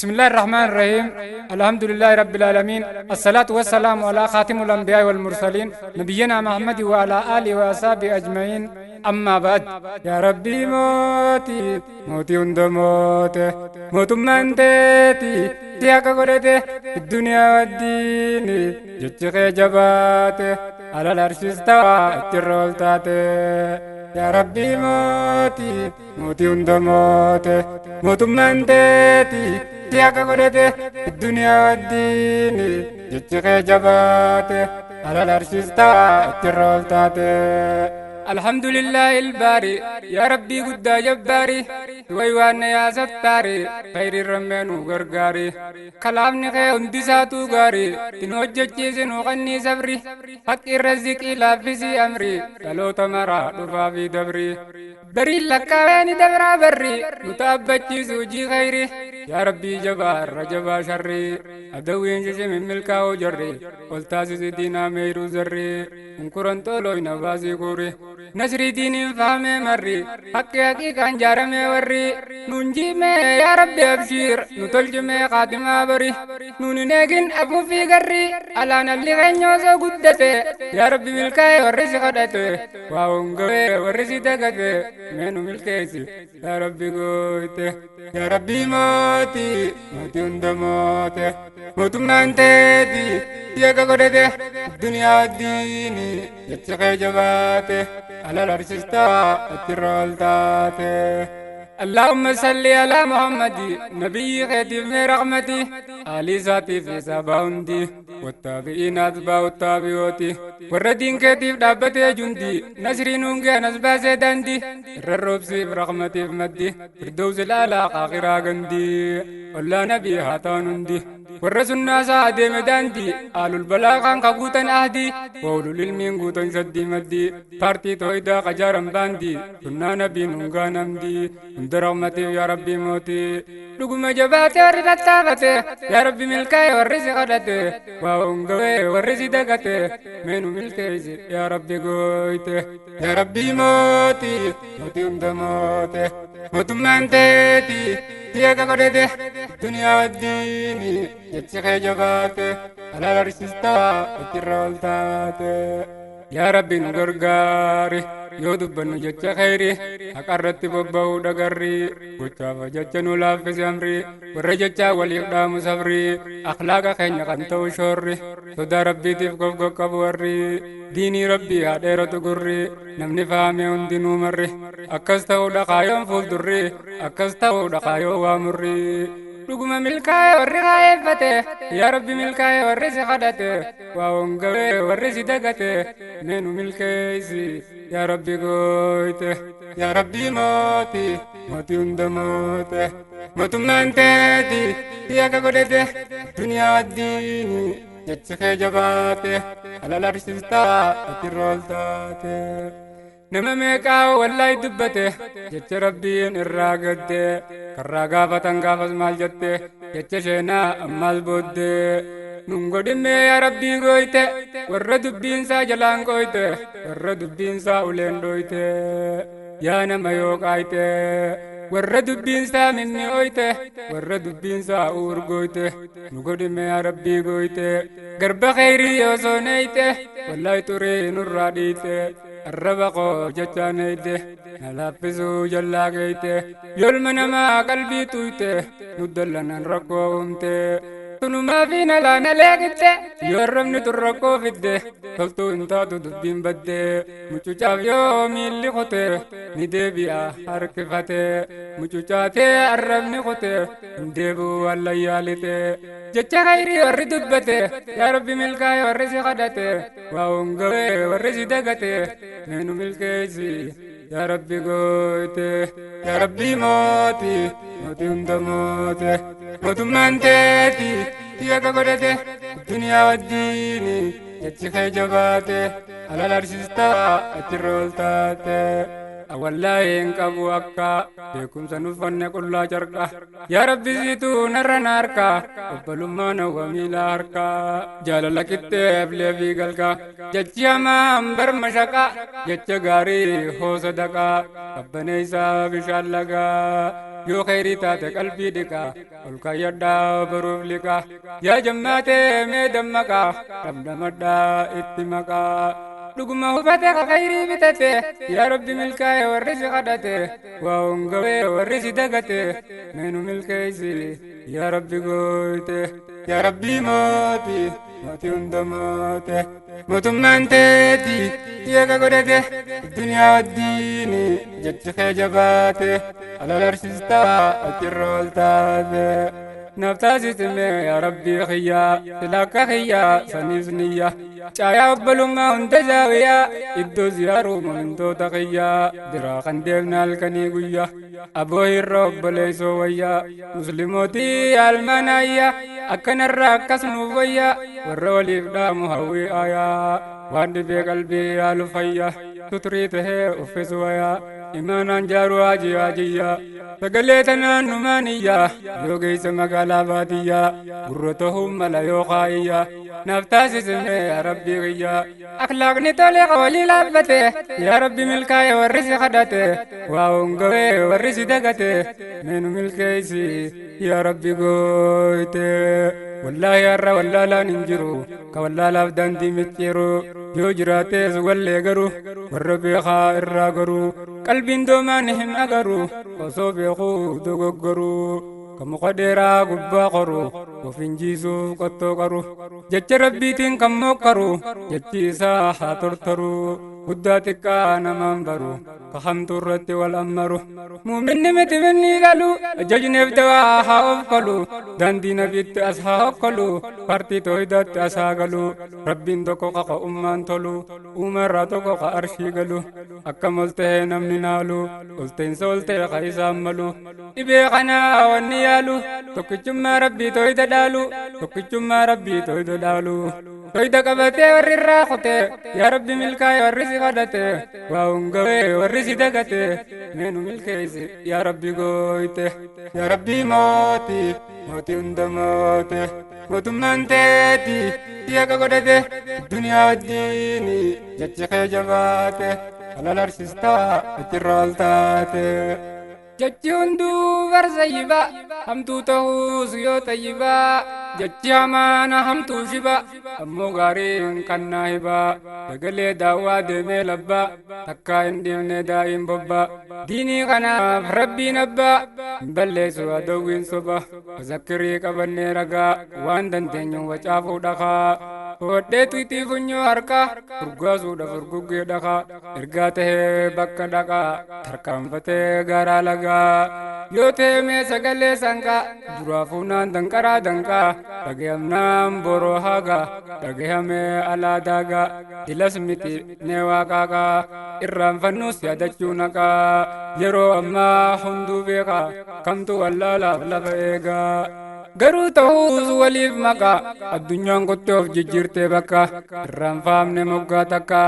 بسم الله الرحمن الرحيم. الحمد لله رب العالمين، الصلاة والسلام على خاتم الأنبياء والمرسلين نبينا محمد وعلى آله وأصحابه أجمعين. أما بعد، يا ربي موتي موتي هند موتي موتمان تيتي تياكا قريتي الدنيا والدين جتشخي جباتي على العرش استوى الترول تاتي. يا ربي موتي موتي هند موتي موتمان تيتي تياكا قريتي الدنيا والدين جتشخي جباتي على العرش استوى الترول تاتي. الحمد لله الباري يا ربي قد جباري ويوان يا ستاري خير الرمان وغرغاري كلامني خير اندساتو غاري تنوججيزن وغني صبري حق الرزق لا في امري لو تمرا دفا في دبري بري لكاواني دبرا بري متابتي زوجي خيري يا ربي جبار رجبا شري أدوين جزي من ملكا وجري والتاسس دينا ميرو زري انكرن تولو نبازي كوري نصري دين فهمي مري حقي حقيقة جارمي وري ننجي مي يا ربي أبشير نتلجمي خاتمة بري نونينيجن أبو في قري على نبلي غنيوزو قدتي يا ربي ملكاي ورسي خدتي واونغوي ورسي دقتي منو ملكيسي يا ربي قوتي. يا ربي موتي موتي هند موتي موتمان تيتي يا قدتي الدنيا والديني يتشقي جباتي على العرش استوى الترول تاتي. اللهم صل على محمد نبي خاتم رحمتي آل ذاتي في سباوندي والتابعين أتباع التابعوتي والردين كتيب دابتي جندي نسرين ونجا نسبة سيداندي الرب سيف رحمتي في مدي فردوس الأعلى آخرا غندي ولا نبي هاتانوندي والرسول الناس عدي مداندي آل البلاغ عن قوتن أهدي وأولو للمين قوتن سدي مدي بارتي تويدا قجارم باندي كنا نبي نونغا نمدي عند رحمتي يا ربي موتي لقم جباتي ورد التابتي يا ربي ملكاي ورزي غدتي واونغوي ورزي دقتي منو ملكيزي يا ربي قويتي. يا ربي موتي موتي عند موتي موتمان تيتي تياكا قدتي الدنيا والديني يتشخي جباتي على العرش استوى الترول تاتي. يا ربي نغرغاري yoo dubbannu jecha khayri haqarratti bobba'uu dhagarri gochaafa jecha nu laaffise amri warra jechaa waliif dhaamu sabri akhlaaqa keenya kan ta'u shoorri sodaa rabbiitiif gofgoqqabu warri diinii rabbii haa dheeratu gurri namni fahamee hundinuu marri akkas ta'uudha kaayoon fuuldurri akkas ta'uudha kaayoo waamurri. Dhuguma milkaa'ee warri kaayeffate yaa rabbi milkaa'ee warri si kadhate waa hongawee warri si dagate meenu milkeessi yaa rabbi gooyte. Yaa rabbi mootii mootii hunda moote mootummaan teeti yakka godhate duniyaa addiini jechi kee jabaate alal arsistaa ati rooltaate. Nama meeqaa wallahi dubbate jecha rabbiin irraa gadde karraa gaafatan gaafas maal jette jecha sheenaa ammaas booddee nun godhimmee yaa rabbii gooyte warra dubbiinsaa jalaan gooyte warra dubbiinsaa uleen dhooyte yaa nama yoo qaayte warra dubbiinsaa mimmi'ooyte warra dubbiinsaa uurgooyte nu godhimmee yaa rabbii gooyte garba kheyrii yoo sooneeyte wallahi xurii nurraa dhiite arraba koo jechaan eeyte na laaffisuu jallaa geeyte yolma namaa qalbii tuyte nu dallanan rakkoo uumte tunumaa fi nalaana leeqitte yoo arrabni tun rakkoo fidde toltuu hin taatu dubbiin badde mucucaaf yoo miilli kute ni deebi'a harkifate mucucaatee arrabni kute hin deebi'u wallayyaalite jecha khayrii warri dubbate yaa rabbi milkaa'e warri si kadhate waa hongawee warri si dagate meenu milkeessi yaa rabbi gooyte. Yaa rabbi mootii mootii hunda moote mootummaan teeti yakka godhate duniyaa wajjiini jechi kee jabaate alal arsistaa ati rooltaate. Wallaahi hin qabu akka beekumsa nuffanne qullaa carqa. Yaa Rabbi siituu narra na harka, obbolummaa nawwa miila harka. Jaalala qixxee filee fi galka, jechi hamaan barma shaqa, jecha gaarii hoo sadaqaa, qabbaneessaa bishaan lagaa. Yoo khayrii taate qalbii dhiqa, ol kaayyadhaa baruuf liqa. Yaa jammaatee mee dammaqaa, dhamdhamadhaa itti maqaa. Dhuguma hubate ka khayrii bitate, yaa Rabbi milkaa'e warri si kadhate, waa hongawee warri si dagate, mee nu milkeessi yaa Rabbi gooyte. Yaa Rabbi mootii, mootii hunda moote, mootummaan teeti eega godhate, duniyaa wajjiini jechi kee jabaate, alal arsistaa achirra ol taate. Naaf taasisime yaa Rabbii kiyyaa, sila akka kiyyaa saniif niyya. Caayaa obbolummaa hunda zaawiyaa, iddoo ziyaaruu mumintoota kiyyaa, biraa kan deemne halkanii guyyaa. Aboo irra obboleessoo wayyaa, muslimootii almaanaayyaa, akkanarraa akkas nuuf wayyaa, warra waliif dhaamu hawwii aayaa. Waan dhibee qalbii yaalu fayyaa, suturii tahee uffisu wayaa, imaanaan jaaruu haajii haajiyyaa. Sagalee tanaan numaaniyyaa, yoo geesse magaalaa baadiyyaa, gurra ta'uu mala yoo kaayiyyaa. Naaf taasisime yaa Rabbii kiyyaa. Akhlaaqni tole walii laaffate, yaa Rabbi milkaa'e warri si kadhate, waa hongawee warri si dagate, mee nu milkeessi yaa Rabbi gooyte. Wallaahi har'a wallaalaan hin jiru, ka wallaalaaf daandii micciiru, yoo jiraates wallee garuu, warra beekaa irraa garuu, qalbiin doomaan hin agaru, osoo beekuu dogoggoru. Ka muka dheeraa gubbaa qoru, of hinjiisuuf qottoo qaru, jecha Rabbiitiin kan mokkaru, jechi isaa haa tortoru, guddaa xiqqaa namaan baru, ka hamtuu irratti wal ammaru. Muuminni miti minni galu, ajajneef dawaa haa of kalu, daandii nabiitti as haa hokkalu, paartii tooyidaatti as haa galu, Rabbiin tokko qaqa ummaan tolu, uumarraa tokko ka arshii galu, akkam ol ta'ee namni naalu, ol ta'insa ol ta'e ka isaan malu. Dhibee kanaa wanni yaalu, tokkichummaa Rabbii tooyida dhaalu, tokkichummaa Rabbii tooyida dhaalu. Tooyida qabatee warri irraa kute, yaa Rabbi milkaa'e warri si kadhate, waa hongawee warri si dagate, mee nu milkeessi yaa Rabbi gooyte. Yaa Rabbi mootii, mootii hunda moote, mootummaan teeti eega godhate, duniyaa wajjiini jechi kee jabaate, alal arsistaa achirra ol taate. Jechi hunduu barsa yiba, hamtuu ta'uus yoo tayyibaa, jechi hamaana hamtuu shiba, ammoo gaariin kan naa hibaa, dagalee daawwaa deemee labbaa, takkaa hin dhiifne daa'iin bobbaa. Diinii kanaaf Rabbiin abbaa, hin balleessu adawwiin soba, muzakkirii qabannee ragaa, waan dandeenyu wacaafuu dhakaa. Hodheetu itti funyoo harkaa, furgaasuudhaaf furguggee dhakaa, ergaa tahee bakka dhaqaa, tarkaanfatee garaa lagaa. Yoo ta'e mee sagalee sanqaa, duraa fuunaan danqaraa danqaa, dhagayamnaan boroo haagaa, dhagayamee alaa daagaa, dilas miti nee waaqaaqaa, irraanfannuus yaadachuu naqaa. Yeroo ammaa hunduu beekaa, kamtu wallaalaaf lafa eegaa. Garuu ta'uus waliif maqaa, addunyaan qottee of jijjiirtee bakka, irraanfaamne moggaa takka.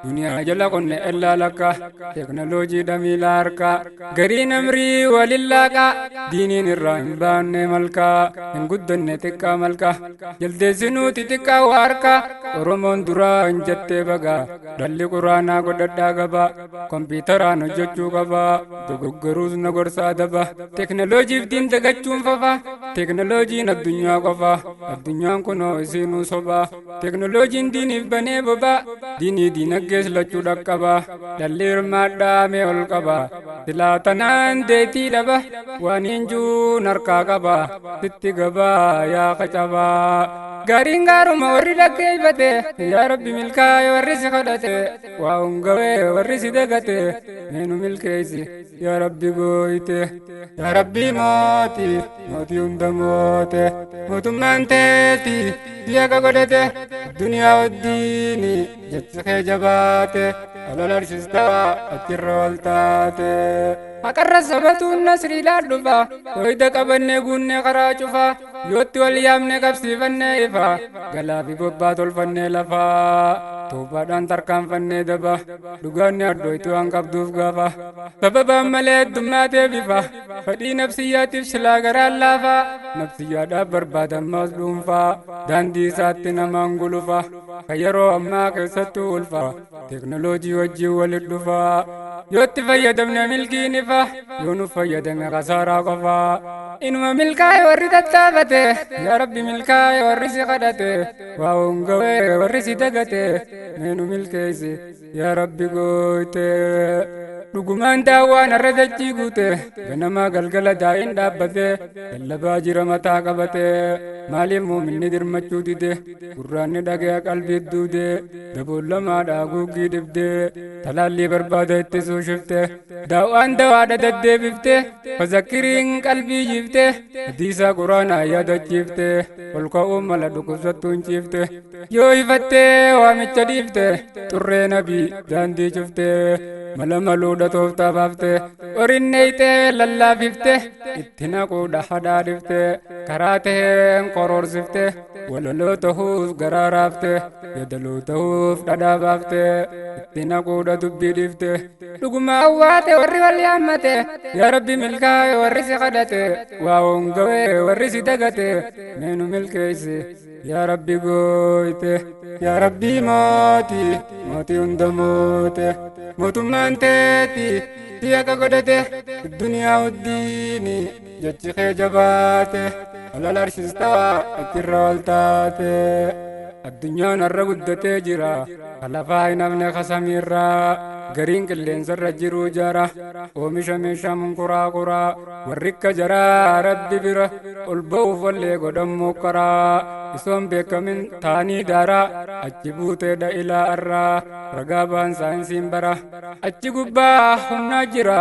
Duniyaa jala qonne ellaa lakka, teeknoloojii dhamiila harka, gariin amrii walin laaqa, diiniin irraa hin baanne malkaa, hin guddanne xiqqaa malka, jaldeessinuuti xiqqaa waa harka, Oromoon duraa hin jettee baga, dhalli quraanaa godhadhaa gaba, kompiitaraan hojjechuu qaba, dogoggoruus na gorsaa daba, teeknoloojiif diin dagachuun fafa, teeknoloojiin addunyaa qofa, addunyaan kunoo isiinuu soba, teeknoloojiin diiniif banee boba, diinii diinaggees lachuu dhaqqaba, dhalli hirmaadhaa mee ol qaba, silaa tanaan deetii dhaba, waan hinjuun harkaa qaba, sitti gabaa yaa qacabaa. Gaariin gaaruma warri dhaggeeffate, yaa Rabbi milkaa'e warri si kadhate, waa hongawee warri si dagate, mee nu milkeessi yaa Rabbi gooyte. Yaa Rabbi mootii, mootii hunda moote, mootummaan teeti eega godhate, duniyaa wajjiini jechi kee jabaate, alal arsistaa achirra ol taate. Haqarra sabatuun nasriidhaan dhufa, tooyida qabannee guunnee karaa cufa, yootti wal yaamne qabsiifannee ifa, galaa fi bobbaa tolfannee lafaa. Toobaadhaan tarkaanfannee daba dhugaanni addooytu waan qabduuf gaafa sababaan malee heddummaatee bifa fedhii nafsiyyaatiif silaa garaan laafa nafsiyyaadhaaf barbaadammaas dhuunfaa daandii isaatti namaan gulufa kan yeroo ammaa keessattuu ulfa teeknoloojii wajjin walit dhufa yoo itti fayyadamne milkiin ifa yoo nu fayyadame kasaaraa qofa inuma milkaa'e warri tattaafate yaa rabbi milkaa'e warri si kadhate waa hongawee warri si dagate meenu milkeessi yaa rabbi gooyte dhugumaan daawwaan har'a dachii guute ganamaa galgala daa'iin dhaabbate lallabaa jira mataa qabate maaliif muuminni dirmachuu dide gurraanni dhagaya qalbiit duude daboollamaadha guuggii dhibde talaallii barbaada ittisuu shifte daawwaan dawaadha deddeebifte fazakkiriin qalbii jiifte hadiisa quraanaa yaadachiifte ol ka'uu mala dhukkubsattuun ciifte yoo ifattee waamicha dhiifte xurree nabii daandii cufte mala maluudha tooftaa baafte horinneytee lallaafifte itti naquudha hadhaa dhifte karaa taheen koroorsifte walaloo tahuus garaa raafte yadaloo tahuuf dhadhaa baafte itti naquudha dubbii dhifte dhuguma awwaate warri wal yaammate yaa rabbi milkaa'e warri si kadhate waa hongawee warri si dagate meenu milkeessi yaa rabbi gooyte yaa rabbii mootii mootii hunda moote mootummaan teeti si akka godhate duniyaa uddiini jechi kee jabaate alal arshistawaa achirra ol taate addunyaan har'a guddatee jira kalafaa hin hafne kasamiirraa gariin qilleensarra jiruu jara oomisha meeshaa munkuraa kuraa warri akka jaraa rabbi bira ol ba'uuf wallee godhamuu karaa isoon beekamin taanii daaraa achi buuteedha ilaa arraa ragaa ba'an saayinsiin bara achi gubbaa humnaa jira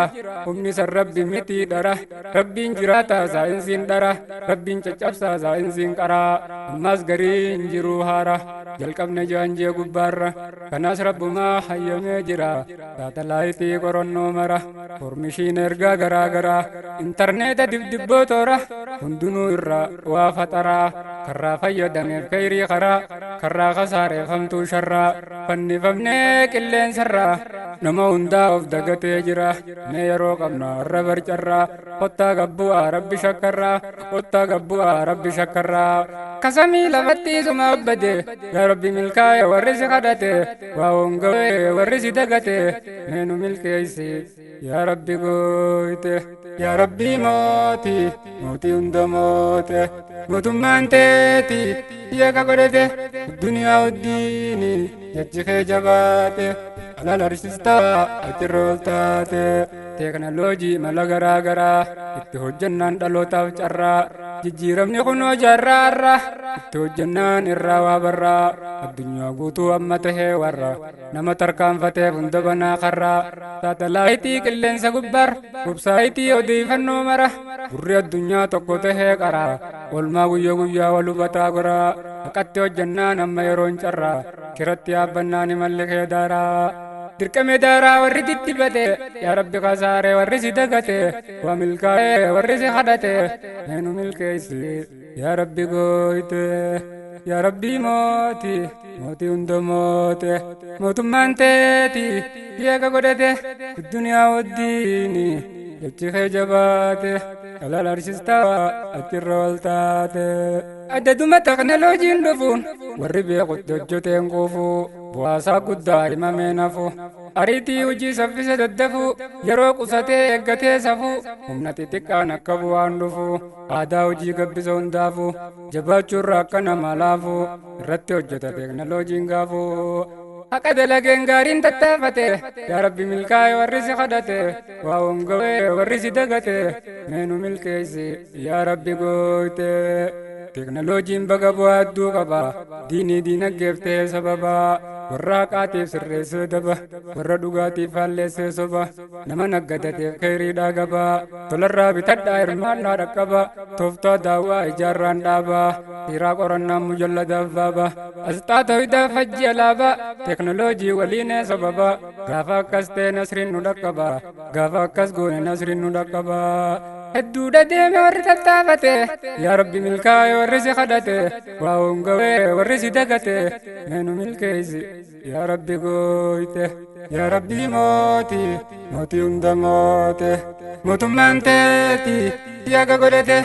humni san rabbi mitii dhara rabbiin jiraataa saayinsiin dhara rabbiin caccabsaa saayinsiin qaraa ammaas gariin jiruu haara jalqabne jaanjee gubbaarra kanaas rabbumaa hayyamee jira saatalaayitii qorannoo mara foormishiin ergaa garaa garaa intarneeta dibdibboo toora hundinuu irraa waa faxaraa karraa fayyadameef kayrii karaa karraa kasaareeffamtuu sharraa fannifamnee qilleensarraa nama hundaa of dagatee jira mee yeroo qabna har'a barcarraa kottaa gabbu'aa rabbi shakkarraa kottaa gabbu'aa rabbi shakkarraa kasamii lafatti isuma obbate yaa rabbi milkaa'e warri si kadhate waa hongawee warri si dagate meenu milkeessi yaa rabbi gooyte yaa rabbi mootii mootii hunda moote mootummaan teeti yakka godhate duniyaa uddiini jechi kee jabaate alal arsistaa achirra ol taate teeknoloojii mala garaa garaa itti hojjannaan dhalootaaf carraa jijjiiramni kunoo jaarraa har'a itti hojjannaan irraa waa barraa addunyaa guutuu amma tahee warra nama tarkaanfateef hunda banaa karraa saatalaayitii qilleensa gubbaar websaayitii odeeffannoo mara gurri addunyaa tokko tahee qaraa olmaa guyyaa guyyaa wal hubataa goraa haqatti hojjannaan amma yeroon carraa kiratti yaabbannaan imalli kee daaraa dirqame daaraa warri diddibate yaa rabbi kasaaree warri si dagate waa milkaa'ee warri si kadhate meenu milkeessi yaa rabbi gooyte yaa rabbii mootii mootii hunda moote mootummaan teeti yakka godhate duniyaa wajjiini jechi kee jabaate alal arsistaa achirra ol taate addaduma teknoloojiin dhufuun warri beekutti hojjeteen kuufuu bu'aasaa guddaa himamee nafu ariitii hojii saffisa daddafuu yeroo qusatee eeggatee safuu humna xixiqqaan akka bu'aan dhufu aadaa hojii gabbisa hundaafuu jabaachuurra akka nama laafuu irratti hojjeta teeknoloojiin gaafuu haqa dalageen gaariin tattaafate yaa rabbi milkaa'e warri si kadhate waa hongawee warri si dagate meenu milkeessi yaa rabbi gooyte teeknoloojiin baga bu'aa hedduu qaba diinii diinaggeef ta'ee sababa warra haqaatiif sirreessee daba warra dhugaatiif faalleessee soba nama naggadateef kayriidhaa gaba tolarraa bitadhaa hirmaannaa dhaqqaba tooftaa daawwaa ijaarraan dhaaba siiraa qorannaan mujalladaaf baaba asxaa tooyidaaf hajji alaabaa teeknoloojii waliinee sababa gaafa akkas ta'e nasriin nu dhaqqaba gaafa akkas goone nasriin nu dhaqqaba. Hedduudha deeme warri tattaafate, yaa Rabbi milkaa'e warri si kadhate, waa hongawee warri si dagate, meenu milkeessi yaa Rabbi gooyte. Yaa Rabbi mootii, mootii hunda moote, mootummaan teeti yaga godhate,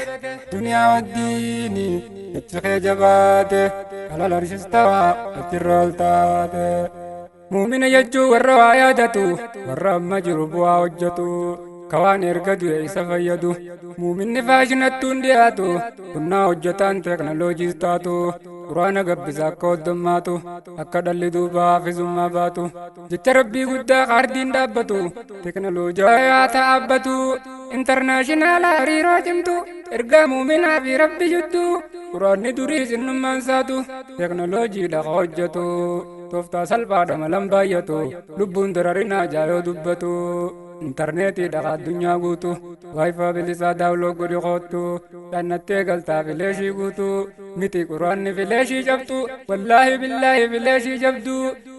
duniyaa wajjiini jechi kee jabaate, alal arshistawaa achirra ol taate. Muumina jechuun warra waa yaadatu, warra amma jiru bu'aa hojjetu, kawaan erga du'e isa fayyadu. Muuminni faashinattuun dhiyaatu, kunnaa hojjetaan teeknoloojiis taatu, quraana gabbisa akka hoddommaatu, akka dhalli duubaa hafizummaa baatu. Jecha Rabbii guddaa kaardiin dhaabbatu, teeknoloojii haa dhaabbatu, intarnaashinaala hariiroo cimtu, ergaa muuminaa fi Rabbi jidduu, quraanni durii sinnummaan saatu, teeknoloojiidha ka hojjetu. Tooftaa salphaadha malan baay'atu, lubbuun dararinaa jaayoo dubbatu, intarneetiidha ka addunyaa guutu, waayifaa bilisaa daawloo godhi koottu, dhannattee galtaa fileeshii guutu, miti quraanni fileeshii cabtu, wallaahi billaahi fileeshii jabdu,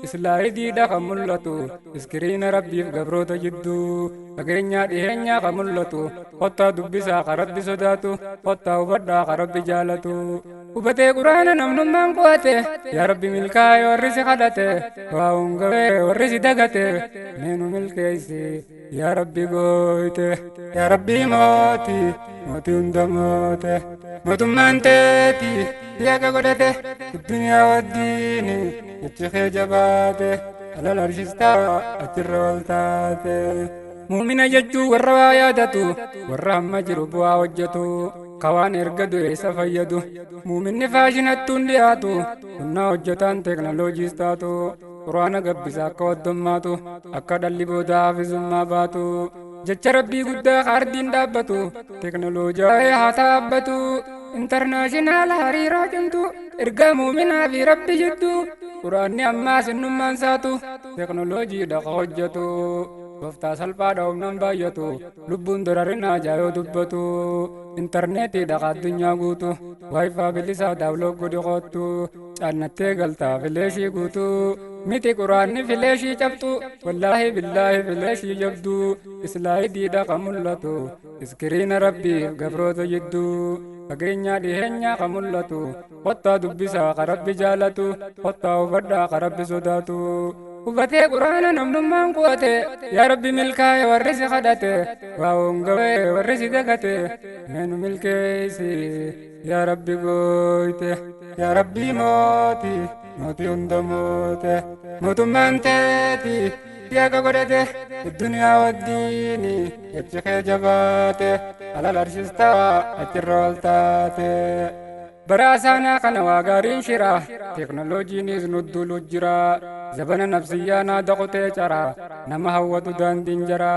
islaayidiidha kan mul'atu, iskiriina Rabbiif gabroota jidduu, fageenyaa dhiheenyaa kan mul'atu, kottaa dubbisaa ka Rabbi sodaatu, kottaa hubadhaa ka Rabbi jaalatu. Hubatee quraana namnummaan qo'ate, yaa Rabbi milkaa'e warri si kadhate, waa hongawee warri si dagate, meenu milkeessi yaa Rabbi gooyte. Yaa Rabbi mootii, mootii hunda moote, mootummaan teeti yaga godhate, addunyaa wajjiini jechi kee jabaate, alal arshistawaa achirra ol taate. Muumina jechuun warra waa yaadatu, warra amma jiru bu'aa hojjetu, kawaan erga du'e isa fayyadu. Muuminni faashinattuun dhiyaatu, kunnaa hojjetaan teeknoloojiis taatu, quraana gabbisa akka hoddommaatu, akka dhalli booda hafizummaa baatu. Jecha Rabbii guddaa kaardiin dhaabbatu, teeknoloojii haa dhaabbatu, intarnaashinaala hariiroo cimtu, ergaa muuminaa fi Rabbi jidduu, quraanni ammaa sinnummaan saatu, teeknoloojiidha ka hojjetu. Tooftaa salphaadha humnaan baay'atu, lubbuun dararinaa jaayoo dubbatu, intarneetiidha ka addunyaa guutu, waayifaa bilisaa daawloo godhi koottu, caannattee galtaa fileeshii guutu, miti quraanni fileeshii cabtu, wallaahi billaahi fileeshii jabdu, islaayidiidha ka mul'atu, iskiriina Rabbiif gabroota jidduu, fageenyaa dhiheenyaa ka mul'atu, kottaa dubbisaa ka Rabbi jaalatu, kottaa hubadhaa ka Rabbi sodaatu. Hubatee quraana namnummaan qo'ate, yaa Rabbi milkaa'e warri si kadhate, waa hongawee warri si dagate, meenu milkeessi yaa Rabbi gooyte. Yaa Rabbi mootii, mootii hunda moote, mootummaan teeti yaga godhate, addunyaa wajjiini jechi kee jabaate, alal arshistawaa achirra ol taate. Bara asaanaa kana waa gaariin shira, teeknoloojiinis nudduulu jira, zabana nafsiyyaa naa daqotee cara, nama hawwatu daandiin jara,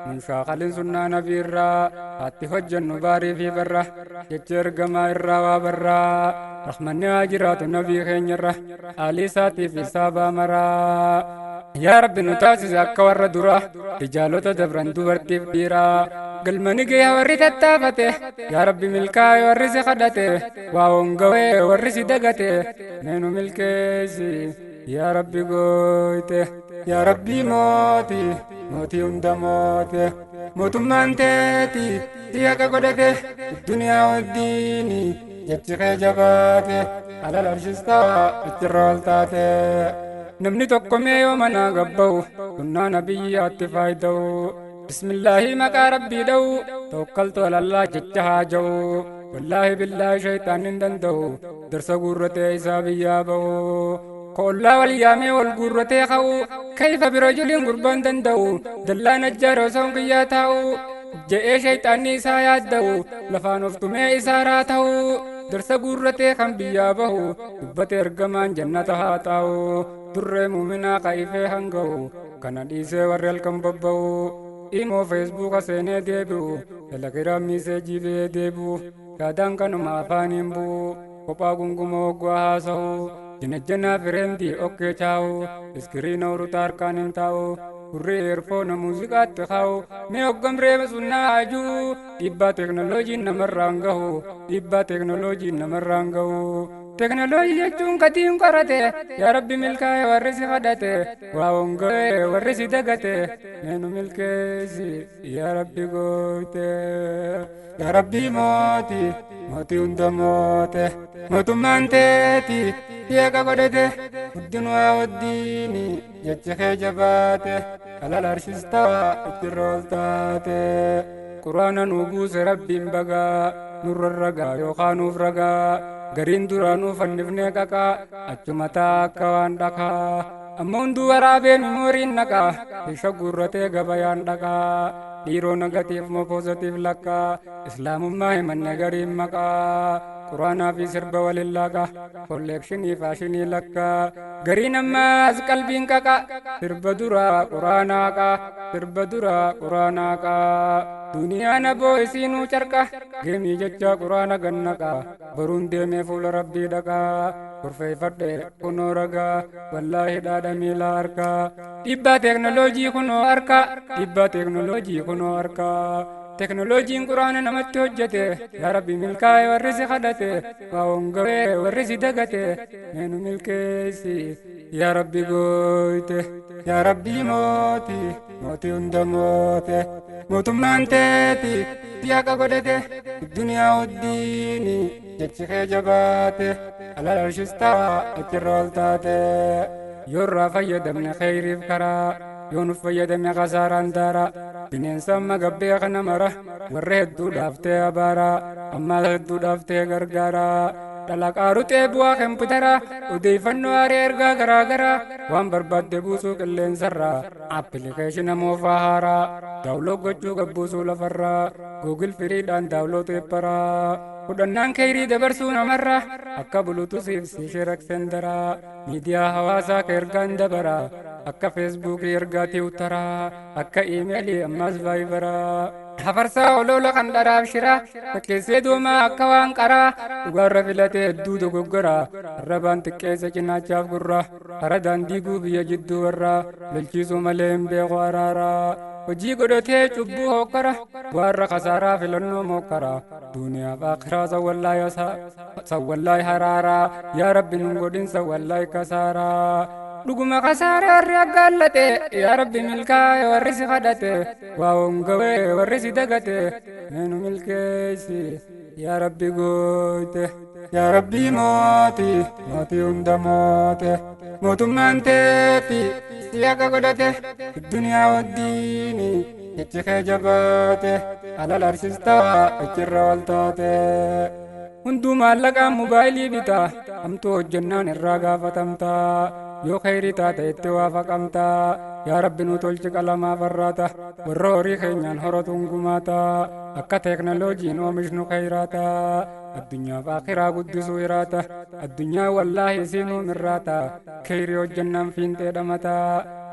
nun shaakalin sunnaa nabiirraa, haatti hojjennu baarii fi barra, jecha ergamaa irraa waa barraa, rahmanni haa jiraatu nabii keenyarra, haalii isaatii fi saabaa maraa. Yaa Rabbi nu taasise akka warra dura, rijaalota dabran dubartiif dhiiraa, galmani gahee warri tattaafate, yaa Rabbi milkaa'e warri si kadhate, waa hongawee warri si dagate, meenu milkeessi yaa Rabbi gooyte. Yaa Rabbi mootii, mootii hunda moote, mootummaan teeti yaga godhate, addunyaa wajjiini jechi kee jabaate, alal arshistawaa achirra ol taate. Namni tokko mee yoo manaa gabba'u, sunnaa nabiyyaatti faayida'u, bismillaahi maqaa Rabbii dha'u, tawakkaltu alallaa jecha haa ja'u, wallaahi billaahi shaytaan hin danda'u, darsa guurratee isaa biyyaa ba'u. Koollaa wal yaamee wal guurratee ka'u, kayfa birajuliin gurbaan danda'u, dallaa najjaara osoo kiyyaa taa'u, je'ee shayxaanni isaa yaadda'u, lafaan of tumee isaa raata'u, darsa guurratee kan biyyaa bahu, dubbate ergamaan jannata haa taa'u, durree muuminaa ka'ifee hanga'u, kana dhiisee warri halkan bobba'u, imoo feesbuuka seenee deebi'u, telegiraam miiseejii ba'ee deebi'u, yaadaan kanuma afaaniin bu'u, kophaa gungumoo hoggaa haasa'u, jinajjanaa fireendii okkee chaa'u, iskiriina urutaa harkaan hin taa'u, gurri eerfoona muuziqaatti kaa'u, mee hoggam reeba sunnaa haajuu, dhiibbaa teeknoloojiin namarraan gahu, dhiibbaa teeknoloojiin namarraan gahu. Teknooloojii jechuun gatiin qorate, yaa Rabbi milkaa'e warri si kadhate, waa honga'e warri si dagate, meenu milkeessi yaa Rabbi goote. Yaa Rabbi mootii, mootii hunda moote, mootummaan teeti dhiyeeqa godhate, guddinuu waddiini jechi kee jabaate, alal arshistawaa itti rool taate. Quraana nuu buuse Rabbiin bagaa, nurra ragaa yookaan nuuf ragaa, gariin duraanuu fannifnee qaqaa, achuma akka waan dhaqaa. Amma hunduu waraabeen mooriin naqaa, isha guurratee gabayaan dhaqaa. Dhiiroo nagatiif moo poozitiif lakkaa, islaamummaa himanne gariin maqaa. Quraanaa fi sirba waliin laaqa, kolleekshinii faashinii lakkaa. Gariin ammaas qalbiin qaqa, sirba duraa quraanaa qaa, sirba duraa quraanaa qaa. Duniyaan aboo isiinuu carqa, geemii jecha quraana gannaqa, boruun deemee fuula rabbii dhaqaa. Kurfeeffadhe kunoo ragaa, wallaahi dhaadha miila harkaa. Dhiibbaa teeknooloojii kunoo harkaa, dhiibbaa teeknooloojii kunoo harkaa. Teknooloojiin quraana namatti hojjete, yaa Rabbi milkaa'e warri si kadhate, waa hongawee warri si dagate, meenu milkeessi yaa Rabbi gooyte. Yaa Rabbi mootii, mootii hunda moote, mootummaan teeti dhiyaqa godhate, duniyaa uddiini jechi kee jabaate, alal arshistawaa achirra ol taate. Yoo irraa fayyadamne kheyriif karaa, yoo nuuf fayyadame kasaaraan daara. Bineensa amma gabbee kana mara, warra hedduu dhaaftee abaara, ammaas hedduu dhaaftee gargaara. Dhalaqaa ruxee bu'aa kemputara, odeeffannoo haaraa ergaa garaa garaa, waan barbaadde buusuu qilleensarraa, appilikeeshina moofaa haaraa, daawuloo gochuu gabbuusuu lafarraa, guugil firiidhaan daawuloo teepparaa. Fudhannaan keeyrii dabarsuu namarra, akka buluutusiif siishee raksendaraa, miidiyaa hawaasaa ka ergaan dabaraa, akka feesbuukii ergaa tiwutaraa, akka iimeelii ammaas vaayibaraa. Hafarsaa oloola kan dharaaf shiraa, fakkeessee doomaa akka waan qaraa, dhugaarra filatee hedduu dogoggoraa, arrabaan xiqqeessa cinaachaaf gurra, hara daandii biyya jidduu warraa, lolchiisuu malee hin beeku araaraa. Hojii godhatee cubbuu hokkara, bu'aarra kasaaraa filannoo mokkara, duniyaaf akhiraa sawwallaay haraaraa, yaa Rabbi nun godhin sawwallaay kasaaraa. Dhuguma kasaaraa warri aggaallate, yaa Rabbi milkaa'e warri si kadhate, waa hongawee warri si dagate, meenu milkeessi yaa Rabbi gooyte. Yaa Rabbi mootii, mootii hunda moote, mootummaan teeti siyaqa godhate, duniyaa waddiini jechi kee jabaate, alal arshistawaa achirra ol taate. Hunduu maallaqaan mobaayilii bita, hamtuu hojjennaan irraa gaafatamta, yoo kheyrii taate itti waafaqamta. Yaa Rabbi nu tolchi qalamaa farraata, warra horii keenyaan horatuun gumaata, akka teeknooloojiin oomishnu kheyraata, addunyaaf akhiraa guddisuu hiraata, addunyaa wallaahi isiinuu mirraata, kheyrii hojjennaan fiintee dhamata,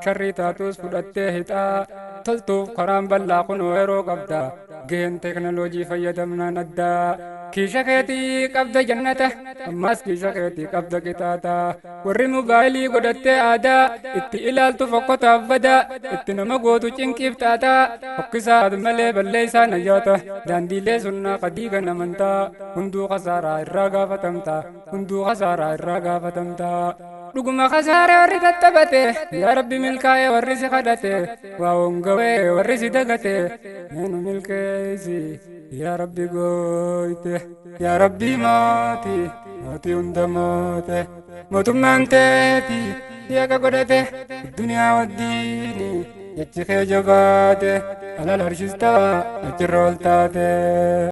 sharrii taatus fudhattee hixaa, toltuuf karaan bal'aa kunoo yeroo qabda, gaheen teeknooloojii fayyadamnaan addaa. Kiisha keetii qabda jannata, ammas kiisha keetii qabda qixaata. Warri mobaayilii godhattee aadaa, itti ilaaltu fokkotaaf badaa, itti nama gootu cinqiif xaataa, hokkisaa malee balleessaa nayyaata. Daandiilee sunnaa qadiigan amantaa, hunduu kasaaraa irraa gaafatamta, hunduu kasaaraa irraa gaafatamta. Dhuguma kasaaraa warri tattaphate, yaa Rabbi milkaa'e warri si kadhate, waa hongawee warri si dagate, meenu milkeessi yaa Rabbi gooyte. Yaa Rabbi mootii, mootii hunda moote, mootummaan teeti dhiyaqa godhate, duniyaa waddiini jechi kee jabaate, alal arshistawaa achirra ol taate.